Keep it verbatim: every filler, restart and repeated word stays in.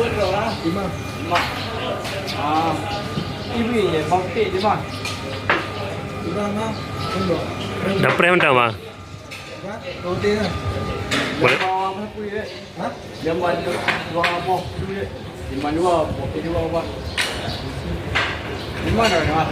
Lima. Lima. Ah. Ibi je, bangkit je, bang. Kurang ah. Dah preh mantap, bang. Roti lah. Boleh. Lima apa pun je. Ha? Lima dua boh tu je. Lima dua, kopi dua, bang. Lima dah, dah.